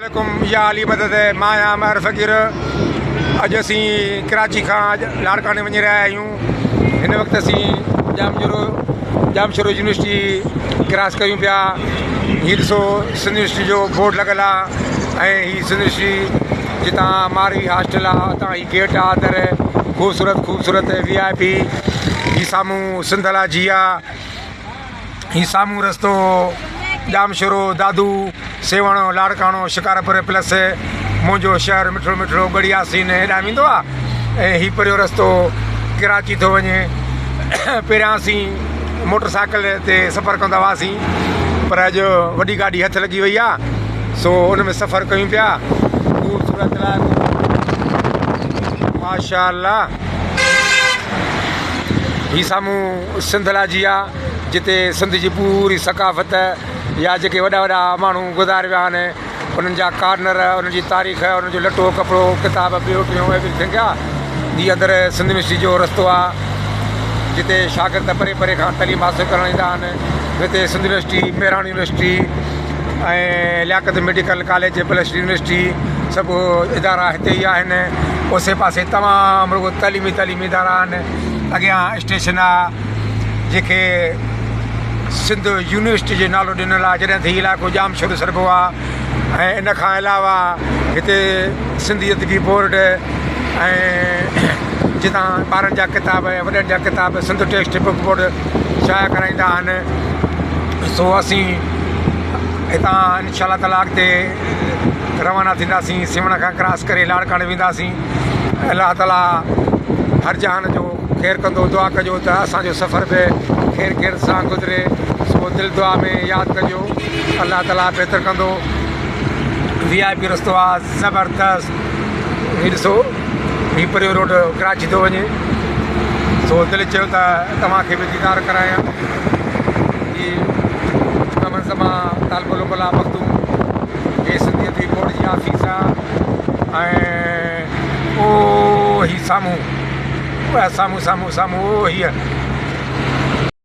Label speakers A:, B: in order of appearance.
A: عليڪم يا علي مدد مان آهيان مهر فقير اڄ اسين ڪراچي کان اڄ لاڙڪاڻي وڃي رهيا آهيون هن وقت اسين ڄامشورو ڄامشورو يونيورسٽي ڪراس ڪيون پيا هي ڏسو سنڌ يونيورسٽي جو بورڊ لڳل آهي ۽ هي سنڌ يونيورسٽي جتان ماروي هاسٽل آهي اتان هي گيٽ آهي اندر خوبصورت خوبصورت وي آء پي هي سامهون سنڌالاجي آهي هي سامهون رستو ڄامشورو، دادو، سيوهڻ، لاڙڪاڻو، شڪارپور پلس منهنجو شهر مٺڙو مٺڙو ڳڙهي ياسين هيڏانهن ويندو آ ۽ هي پريو رستو ڪراچي ٿو وڃي پهريان اسين موٽر سائيڪل تي سفر ڪندا هئاسين پر اڄ وڏي گاڏي هٿ لڳي وئي آ سو ان ۾ سفر ڪيون پيا خوبصورت علائقو ماشاء الله هي سامهون سنڌالاجي آ جتي سنڌ جي پوري ثقافت يا جيڪي وڏا وڏا ماڻهو گذاري ويا آهن انهن جا ڪارنر انهن جي تاريخ انهن جو لٽو ڪپڙو ڪتاب ٻيو ٽيون ايوري ٿنگ آ هي اندر سنڌ يونيورسٽي جو رستو آ جتي شاگرد پري پري کان تعليم حاصل ڪرڻ ايندا آهن هتي Sindh university Mehran university ۽ Liaquat medical college plus university سڀ ادارا هتي ئي آهن اوسي پاسي تمام رڳو تعليمي تعليمي ادارا آهن اڳيان اسٽيشن آ جنهن کي سنڌ يونيورسٽي جو نالو ڏنل آ جڏهن ته هي علائقو ڄامشورو سڏبو آ ۽ ان کان علاوه هتي سنڌي ادبي بورڊ ۽ جتان ٻارن جا ڪتاب ۽ وڏن جا ڪتاب سنڌ ٽيڪسٽ بڪ بورڊ شايع ڪرائيندا آهن سو اسين هتان انشاء الله تعاليٰ اڳتي روانا ٿينداسين سيوهڻ کان ڪراس ڪري لاڙڪاڻي وينداسين الله تعاليٰ هر جهان جو خير ڪندو دعا ڪجو ته اسان جو سفر به خير خير سان گذري سو دل دعا ۾ ياد ڪجو الله تعاليٰ بهتر ڪندو وي آء پي رستو آ زبردست هي ڏسو هي پريو روڊ ڪراچي ٿو وڃي سو دل چيو ته توهان کي به ديدار ڪرايان هي ڪم از ڪم تعلقو لوڪلا مخدوم هي سنڌي ادبي بورڊ جي آفيس آ ۽ او هي سامهون سامهون سامهون سامهون او هي